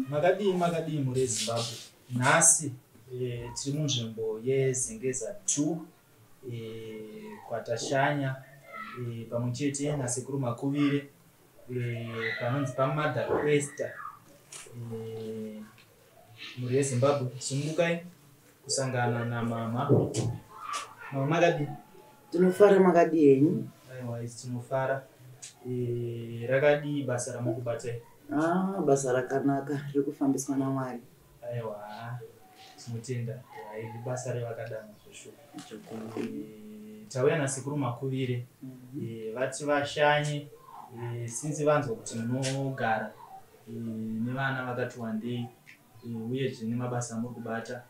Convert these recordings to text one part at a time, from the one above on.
Makadii, makadii mhuri yeZimbabwe? Nhasi tiri munzvimbo yeZengeza 2 kwatashanya pamwe chete naSekuru Makuvire panonzi paMother Esther. Mhuri yeZimbabwe, sunungukai kusangana namama. Mama, makadii? Tinofara, makadii henyu? Aiwa, isi tinofara. Rakadii basa ramuri? Ah, basa rakanaka, riri kufambiswa naMwari. Aiwa, tinotenda. Iri basa revakadana zveshuwa. Tauya naSekuru Makuvire, vati vashanye since vanzwa kuti munogara nevana vakati wandei uyezve nemabasa amuri kubata.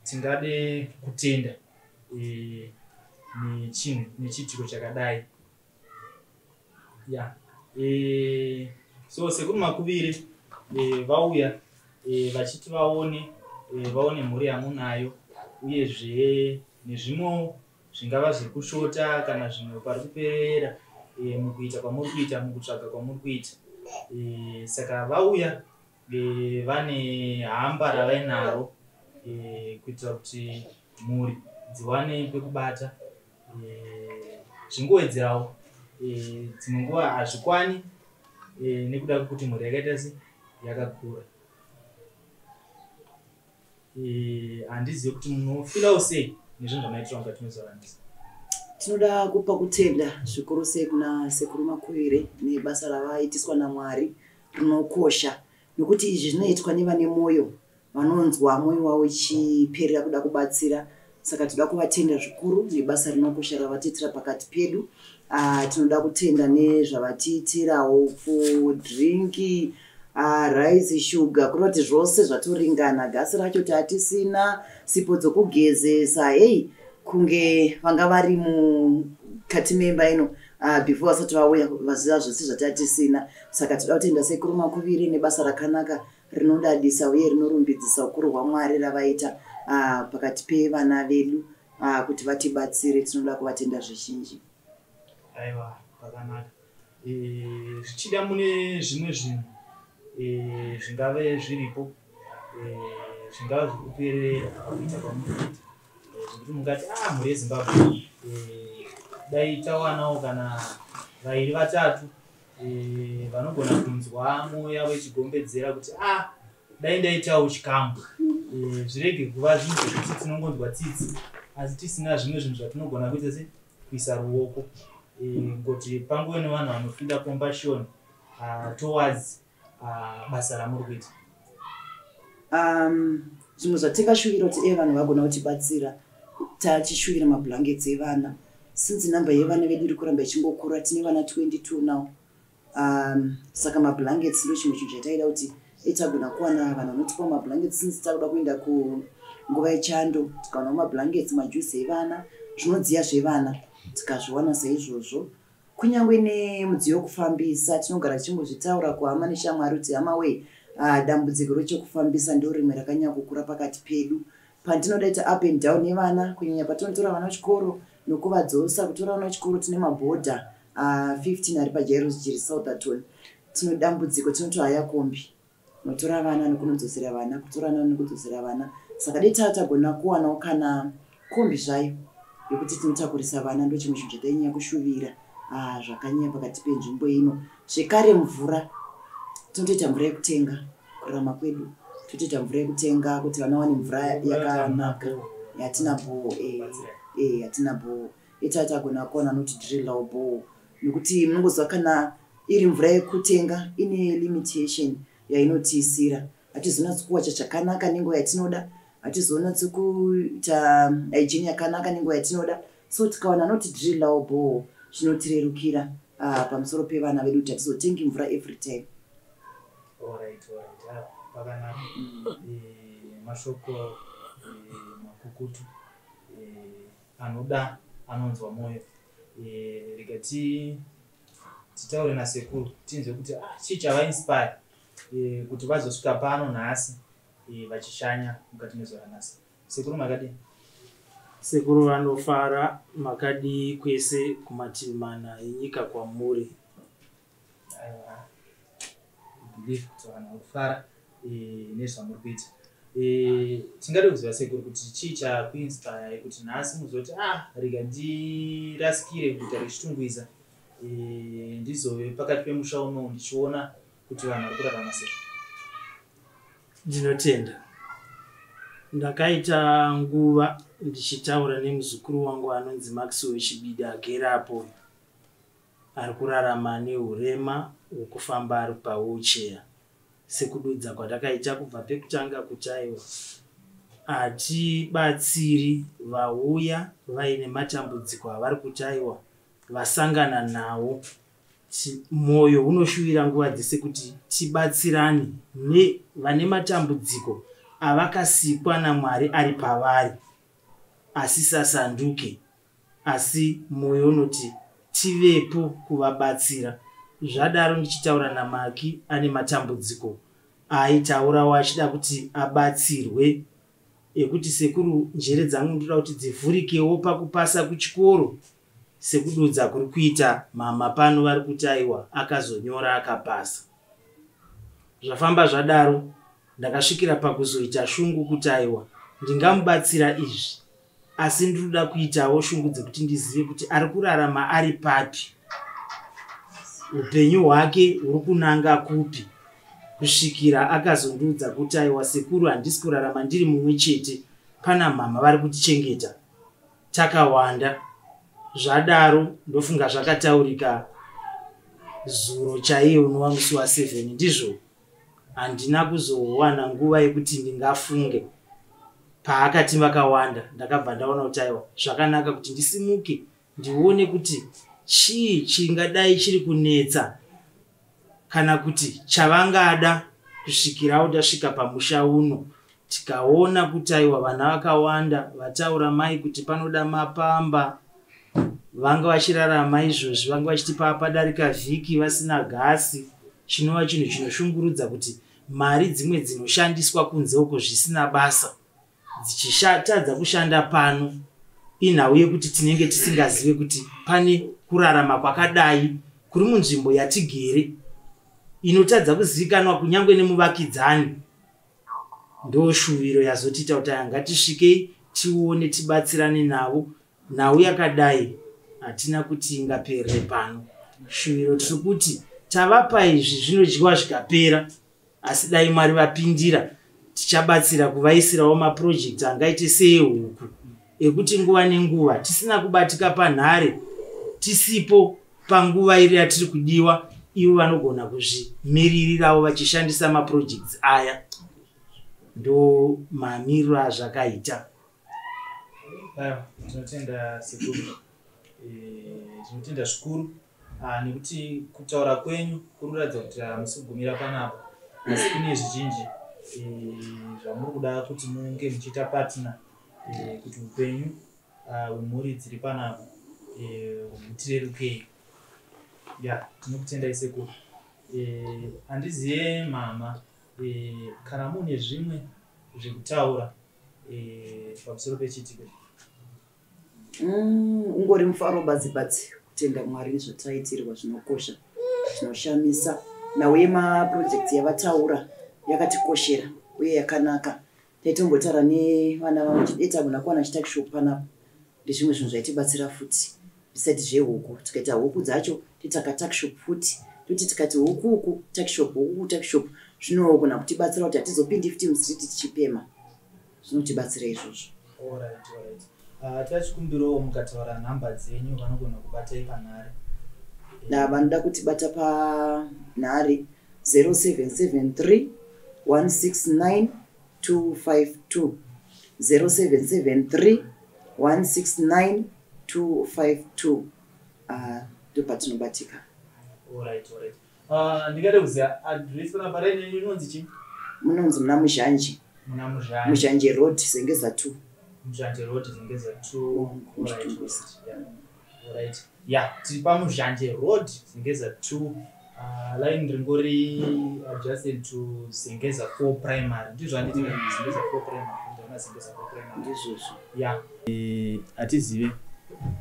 Tingade kutenda nechinhu nechiitiko chakadai ya. So Sekuru Makuvire vauya vachiti vaone mhuri yamunayo, uyezve nezvimwewo zvingava zviri kushota kana zvimwe pari kuperera mukuita kwamuri kuita, mukutsvaga kwamuri kuita. Saka vauya vane hamba ravainaro kuitira kuti mhuri dziwane pekubata, zvingowedzerawo. Dzimwe nguva hazvikwani nekuda kwekuti mhuri yakaita se yakakura. Handizivi kuti munofeelawo sei nezvinhu zvamaitira mukati mezuva ranhasi. Tinoda kupa kutenda zvikuru sei kuna Sekuru Makuvire nebasa ravaitiswa naMwari rinokosha, nekuti izvi zvinoitwa nevane mwoyo, vanonzwa mwoyo wavo ichiperera kuda kubatsira. Saka tinoda kuvatenda zvikuru nebasa rinokosha ravatiitira pakati pedu. Tinoda kutenda nezvavatiitira: upfu, drink, rice, shuga, kureva kuti zvose zvatoringana. Gasi racho tatisina, sipo dzokugezesa. Hei, kunge vanga vari mukati memba ino before vasati vauya, vaziva zvose zvatatisina. Saka toda kutenda Sekuru Makuviri nebasa rakanaka rinodadisa uye rinorumbidzisa ukuru hwaMwari ravaita pakati pevana vedu kuti vatibatsire. Tinoda kuvatenda zvizhinji. Aiwa, pakanaka. Zvichida mune zvimwe zvinhu zvingave zviripo, zvingava zviri kuperera pakuita kwamuri kuita, zvekuti mungati, "Ah, mhuri yeZimbabwe, dai tawanawo kana vairi vatatu vanogona kunzwa mweya wechigombedzera kuti, ah, dai ndaitawo chikamu," zvirege kuva zvinhu zvekuti tinongonzwa tsitsi asi tisina zvimwe zvinhu zvatinogona kuita se kuisa ruoko, kuti panguve nevanhu vanofeela compassion towards basa ramuri kuita. Zvimwe zvatingashuvira kuti vanhu vagona kutibatsira, tachishuvira mablankets evana, since namba yevana vedu iri kuramba ichingokura. Tine vana 22 now. Saka mablankets ndo chimwe chinhu chataida kuti tagona kuwana vanhu vanotipawo mablankets, since takuda kuenda kunguva yechando. Tikawanawo mablankets, majuzi evana, zvinodziya zvevana, tikazviwana saizvozvo. Kunyange nemudziyo wekufambisa, tinogara tichingozvitaura kuhama neshamwari kuti, "Hama wei, dambudziko rechekufambisa ndo rimwe rakanyanya kukura pakati pedu pandinoda ita up and down nevana, kunyanya patinotora vana kuchikoro nokuvadzosa. Kutora vana kuchikoro, tine mabhodha 15 ari paJairos Jiri Southerton. Tine dambudziko, tinotohaya kombi notora vana nekunodzosera vana, kutora vana nekudzosera vana. Saka dai tagona kuwanawo kana kombi zvayo yekuti tinotakurisa vana, ndo chimwe chinhu chatainyanya kushuvira zvakanyanya pakati penzvimbo ino. Zvekare mvura, tinotoita mvura yekutenga. Kurarama kwedu totoita mvura yekutenga kuti vana wane mvura yakanaka. Hatina bore, hatina bore. Itai tagona kuwana anotidrillawo bore, nekuti munongoziva kana iri mvura yekutenga ine limitation yainotiisira. Hatizonatsi kuwacha chakanaka nenguva yatinoda, hatizonatsi kuita hygiene yakanaka nenguva yatinoda. So tikawana anotidrillawo bore, zvinotirerukira pamusoro pevana vedu kuti hatizotengi mvura every time. Alright. Ah, pakanaka. Mashoko makukutu anoda anonzwa mwoyo. Rega titaure nasekuru tinzwe kuti chii chavainspire kuti vazosvika pano nhasi vachishanya mukati mezuva ranhasi. Sekuru, makadii? Sekuru vanofara. Makadii kwese kumativi mana enyika kwamuri? Aiwa. Believe kuti vanhu vari kufara nezvamuri kuita. Tingade kuziva, sekuru, kuti chii chakuinspire kuti nhasi muzoti, "Ah, rega ndirasikire guta reChitungwiza, ndizove pakati pemusha uno ndichiona kuti vanhu vari kurarama sei?" Ndinotenda. Ndakaita nguva ndichitaura nemuzukuru wangu anonzi Maxwell Chibida, agere apo, ari kurarama neurema hwekufamba ari pawheelchair. Sekududza kwatakaita kubva pekutanga kuti aiwa, hatibatsiri vauya vaine matambudziko avari kuti aiwa vasangana nawo. Mwoyo unoshuvira nguva dzese kuti tibatsirane nevane matambudziko avakasikwa naMwari ari pavari asisasanduke, asi mwoyo unoti tivepo kuvabatsira. Zvadaro, ndichitaura naMaki, ane matambudziko aaitaurawo achida kuti abatsirwe, ekuti, "Sekuru, njere dzangu ndoda kuti dzivhurikewo pakupasa kuchikoro." Sekududza kuri kuita mama pano, vari kuti aiwa, akazonyora akapasa. Zvafamba zvadaro, ndakasvikira pakuzoita shungu kuti aiwa, ndingamubatsira izvi, asi ndinoda kuitawo shungu dzekuti ndizive kuti ari kurarama ari papi, upenyu hwake huri kunanga kupi, kusvikira akazondiudza kuti, "Aiwa sekuru, handisi kurarama ndiri mumwe chete, pana mama vari kutichengeta takawanda." Zvadaro, ndofunga zvakataurika zuro chaiye, unova musi wa7, ndizvo. Handina kuzowana nguva yekuti ndingafunge. Paakati vakawanda, ndakabva ndaona kuti aiwa, zvakanaka kuti ndisimuke ndione kuti chii chingadai chiri kunetsa kana kuti chavangada, kusvikirawo tasvika pamusha uno, tikaona kuti aiwa, vana vakawanda. Vataura mai kuti panoda mapamba. Vanga vachirarama izvozvi, vanga vachiti padarika vhiki vasina gasi, chinova chinhu chinoshungurudza, kuti mari dzimwe dzinoshandiswa kunze uko zvisina basa dzichishatadza kushanda pano, inhau yekuti tinenge tisingazive kuti pane kurarama kwakadai kuri munzvimbo yatigere, inotadza kuzivikanwa kunyange nemuvakidzani. Ndo shuviro yazotiita kuti aya, ngatisvikei tione, tibatsirane navo. Nhau yakadai hatina kuti ingaperere pano. Shuviro tiri kuti tavapa izvi zvinodyiwa zvikapera, asi dai Mwari vapindira, tichabatsira kuvaisirawo mapurojekti angaite seehuku, ekuti nguva nenguva tisina kubatika panhare, tisipo panguva iri yatiri kudiwa, ivo vanogona kuzvimiririrawo vachishandisa mapurojekti aya. Ndo mamiriro azvakaita. Aiwa, tinotenda sekuru. Tinotenda zvikuru nekuti kutaura kwenyu kuri kuratidza kuti hamusi kugumira panapa, asi kune zvizhinji zvamuri kuda kuti munge muchiita partner kuti upenyu hwemhuri dziri panapa hutirerukei. Ya, tinokutendai sekuru. Handizive mama, kana mune zvimwe zvekutaura pamusoro pechiitiko ichi. Ungori mufaro badzi badzi, kutenda Mwari nezvataitirwa zvinokosha zvinoshamisa. Nhau yemapurojekti yavataura yakatikoshera uye yakanaka. Taitombotaura nevana vangu kuti dai tagona kuwana chituckshop panapa, ndezvimwe zvinhu zvaitibatsira futi bisati zvehuku. Tikaita huku dzacho, toita katuckshop futi, toti tikati huku uku, tuckshop, huku, tuckshop, zvinogona kutibatsira kuti hatizopindi futi mustreet tichipema. Zvinotibatsira izvozvo. Alright. Tachikumbirawo mukataura nhamba dzenyu, vanogona kubatai panhare. Na vanoda kutibata panhare, 0773 169 252, 0773 169 252. Ndopatinobatika. Alright. Ndingade kuziva address panapa renyu inonzi chii? Munonzi muna Muzhanje. Muna Muzhanje. Muzhanje Road, Zengeza 2. Muzhanje Road, Zengeza 2. Muchitungwiza. Alright. Yeah, tiri paMuzhanje Road, Zengeza 2. Line ringori adjacent to Zengeza 4 Primary. Ndizvo handiti? Zengeza 4 Primary. Ndaona Zengeza 4 Primary. Ndizvozvo. Ya, hatizive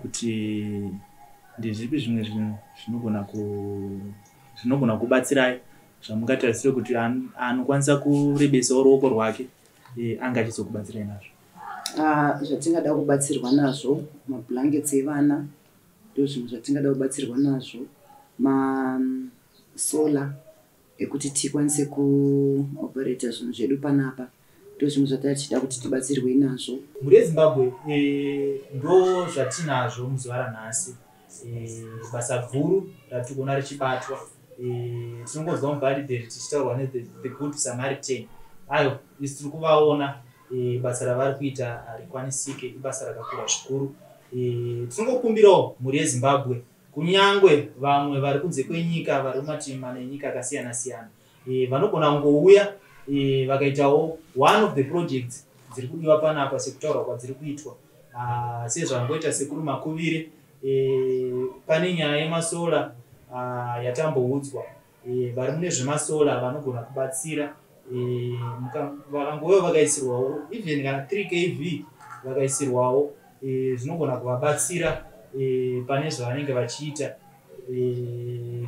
kuti ndezvipi zvimwe zvinhu zvinogona kubatsirai. Zvamungatarisire kuti anokwanisa kurebesawo ruoko rwake anga achizokubatsirai nazvo? Zvatingada kubatsirwa nazvo, mablankets evana, ndo zvinhu zvatingada kubatsirwa nazvo, masolar ekuti tikwanise kuoperata zvinhu zvedu panapa, ndo zvimwe zvatanga tichida kuti tibatsirwe nazvo. Mhuri yeZimbabwe, ndo zvatinazvo muzuva ranhasi. Basa guru ratiri kuona richibatwa, tinongonzwa mubhaibheri tichitaurwa nethe Good Samaritan. Ayo isi tiri kuvaona, basa ravari kuita harikwanisike, ibasa rakakura zvikuru. Tinongokumbirawo mhuri yeZimbabwe, kunyangwe vamwe vari kunze kwenyika, vari mumativi mana enyika akasiyana siyana, vanogona kungouya vakaitawo one of the projects dziri kudiwa panapa sekutaurwa kwadziri kuitwa, sezvangoita Sekuru Makuvire. Pane nyaya yemasolar yatamboudzwa, vari mune zvemasolar vanogona kubatsira. Vakangouya vakaisirwawo even kana 3 kV, vakaisirwawo, zvinogona kuvabatsira pane zvavanenge vachiita,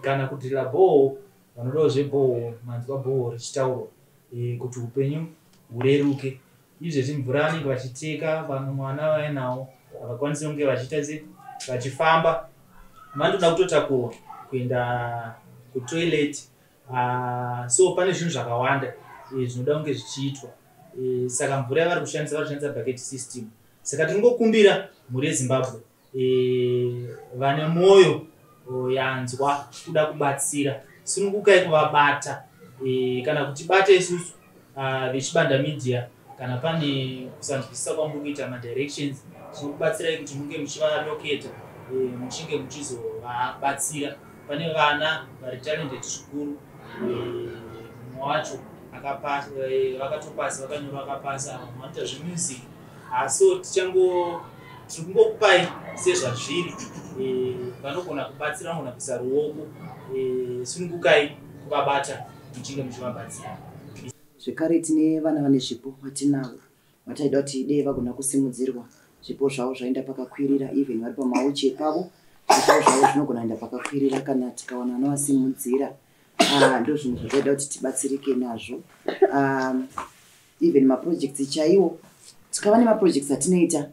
kana kudrilla borehole, vanodawo zveborehole, manzwa borehole richitaurwa, kuti upenyu hureruke. Izvezvi mvura vanenge vachiteka, vamwe mwana vainawo havakwanisi kunge vachiita se vachifamba, vanotoda kutotakurwa kuenda kutoilet. So pane zvinhu zvakawanda zvinoda kunge zvichiitwa. Saka mvura yavari kushandisa, vari kushandisa bucket system. Saka tinongokumbira mhuri yeZimbabwe, vane mwoyo yanzwa kuda kubatsira, sunungukai kuvabata, kana kutibata isusu veChibanda Media. Kana pane kusanzwisisa kwamuri kuita madirections, tinokubatsirai kuti munge muchivalocata, muchinge muchizovabatsira. Pane vana vari talented zvikuru. Mumwe wacho vakatopasa, vakanyora, vakapasa, vamwe vanoita zvemusic. So tichango tiri kungokupai sezvazviri. Vanogona kubatsira, vanogona kuisa ruoko, sunungukai kuvabata muchinge muchivabatsira. Zvekare tine vana vane zvipo vatinavo, vataida kuti dei vagona kusimudzirwa, zvipo zvavo zvaenda pakakwirira. Even vari pamawheelchair pavo, zvipo zvavo zvinogona kuenda pakakwirira kana tikawana vanovasimudzira. Ndo zvinhu zvataida kuti tibatsirike nazvo. Even maprojects chaiwo, tikava nemaprojects atinoita,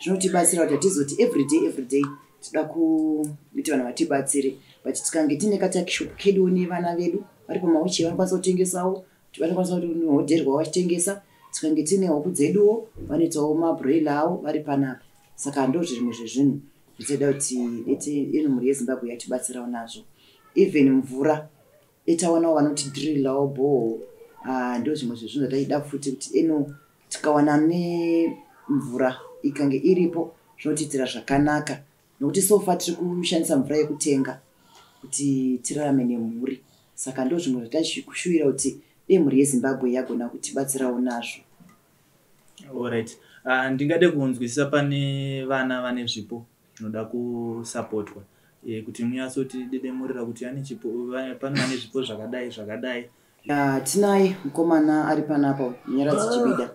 zvinotibatsira kuti hatizoti everyday everyday toda kuti vanhu vatibatsire, but tikange tiine katuckshop kedu nevana vedu vari pamawheelchair, vanokwanisa kutengesawo, vanokwanisa kuhodherwawo vachitengesa. Tikange tiine huku dzeduwo, vanoitawo mabroiler avo vari panapa. Saka ndo zvimwe zvezvinhu zvitoda kuti ino mhuri yeZimbabwe yatibatsirawo nazvo. Even mvura, itaonawo vanotidrillawo borehole. Ndo zvimwe zvezvinhu zvataida futi, kuti ino tikawana nemvura ikange iripo, zvinotiitira zvakanaka, nokuti so far tiri kushandisa mvura yekutenga kuti tirarame nemhuri. Saka ndo zvimwe zvatachikushuvira kuti dei mhuri yeZimbabwe yagona kutibatsirawo nazvo. Alright, ndingade kunzwisisa pane vana vane zvipo zvinoda kusapotwa, kuti munyatsotidedemurira kuti ane chipo, pane vane zvipo zvakadai zvakadai. Tinaye mukomana ari panapa, Munyaradzi Chibida,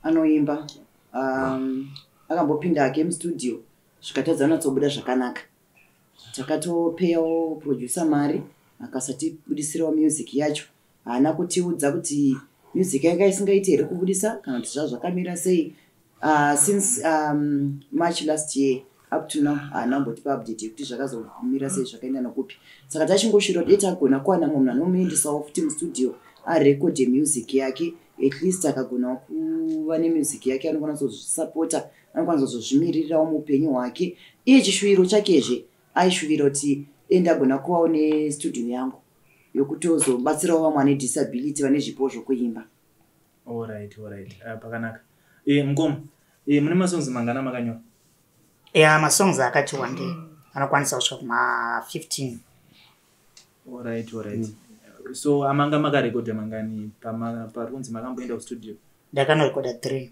anoimba. Akambopinda hake mustudio, zvikatadza kunatsobuda zvakanaka. Takatopeyawo producer mari, akasatibudisirawo music yacho. Haana kutiudza kuti music yanga isingaiti here kubudisa kana kuti zvava zvakamira sei. Since March last year up to now, haana kumbotipa update yekuti zvakazomira sei, zvakaenda nokupi. Saka tachingoshuvira kuti dei tagona kuwana munhu anomuendesawo futi mustudio, arekodhe music yake. At least akagonawo kuva nemusic yake, anokwanisa kuzvisapota, anokwanisa kuzozvimiririrawo muupenyu hwake. Iye chishuviro chakezve aishuvira kuti dei ndagona kuvawo nestudio yangu yokutozobatsirawo vamwe vane disability, vane zvipo zvokuimba. Alright, pakanaka. Mukoma, mune masongs mangana makanyora? Ya, masongs akati wandei, anokwanisa kusvika kuma15. Alright. So amanga makarekodha mangani pari kunzi makamboenda kustudio? Ndakanorekodha 3.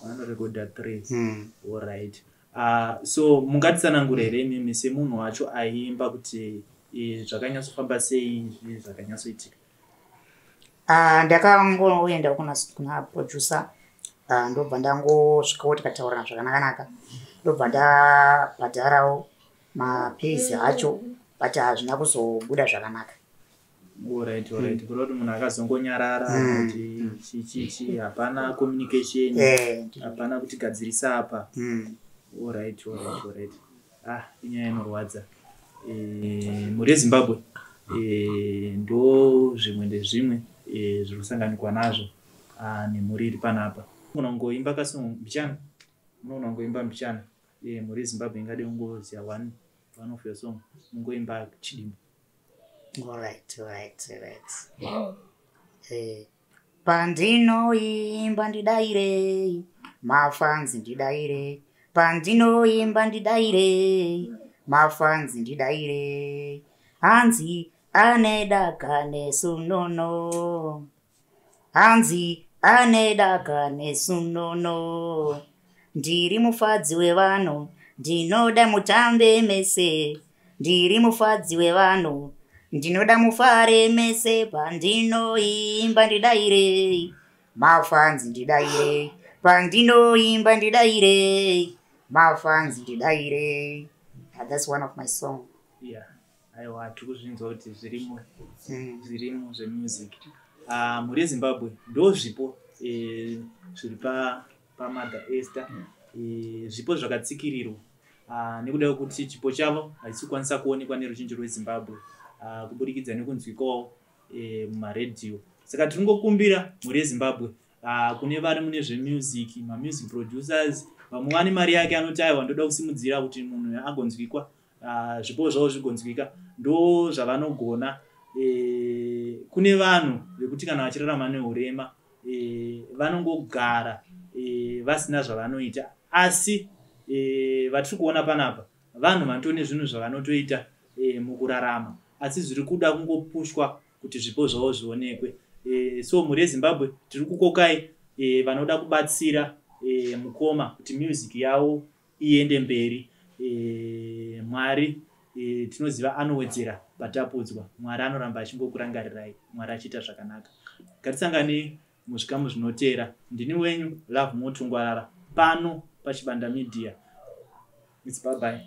Vanorekodha 3? Alright. So mungatitsanangura here imimi semunhu wacho aiimba kuti zvakanyatsofamba sei, zvii zvakanyatsoitika? Ndakangoenda kuna producer, ndobva ndangosvikawo, tikataurirana zvakanaka-naka, ndobva ndabhadharawo mapeys acho, but hazvina kuzobuda zvakanaka. Alright, alright. Kureva kuti munhu akazongonyarara kuti chichichi, hapana communication, hapana kuti gadzirisa apa. Alright. Ah, inyaya inorwadza. Mhuri yeZimbabwe, ndo zvimwe ndezvimwe zviri kusanganikwa nazvo, ah, nemhuri iri panapa. Unogona kungoimba kasong mbichana, unogona kungoimba mbichana. Mhuri yeZimbabwe ingade kungoziva one of your song, mungoimba chidimbu. Alright. Pandinoimba ndidairei, mafans ndidairei. Pandinoimba ndidairei, mafans ndidairei. Hanzi ane daka nesunono, hanzi ane daka nesunono. Ndiri mufadzi wevanhu, ndinoda mutambe mese. Ndiri mufadzi wevanhu, ndinoda mufare mese. Pandinoimba ndidairei, mafans ndidairei. Pandinoimba ndidairei, mafans ndidairei. That's one of my song. Yeah, aiwa, tiri kuzvinzwa kuti zvirimo, zvirimo zvemusic. Ah, mhuri yeZimbabwe, ndo zvipo zviri paMother Esther, zvipo zvakatsikirirwa, ah, nekuda kwekuti chipo chavo hachisi kukwanisa kuonekwa neruzhinji rweZimbabwe, ah, kuburikidza nekunzwikawo mumaredhiyo. Saka tiringokumbira mhuri yeZimbabwe, kune vari mune zvemusic, mamusic producers, vamwe vane mari yake anoti aiwa, ndoda kusimudzira kuti munhu agonzwikwa, zvipo zvavo zvigonzwika, ndo zvavanogona. Kune vanhu vekuti kana vachirarama neurema, vanongogara vasina zvavanoita, asi vatiri kuona panapa vanhu vanotone zvinhu zvavanotoita mukurarama, asi zviri kuda kungopushwa kuti zvipo zvavo zvionekwe. So mhuri yeZimbabwe, tiri kukokai vanoda kubatsira mukoma kuti music yavo iende mberi. Mwari tinoziva anowedzera patapudzwa. Mwari anoramba achingokurangarirai, Mwari achiita zvakanaka. Ngatisanganei muzvikamu zvinoteera. Ndini wenyu Love Motungwarara pano paChibanda Media. It's bye bye.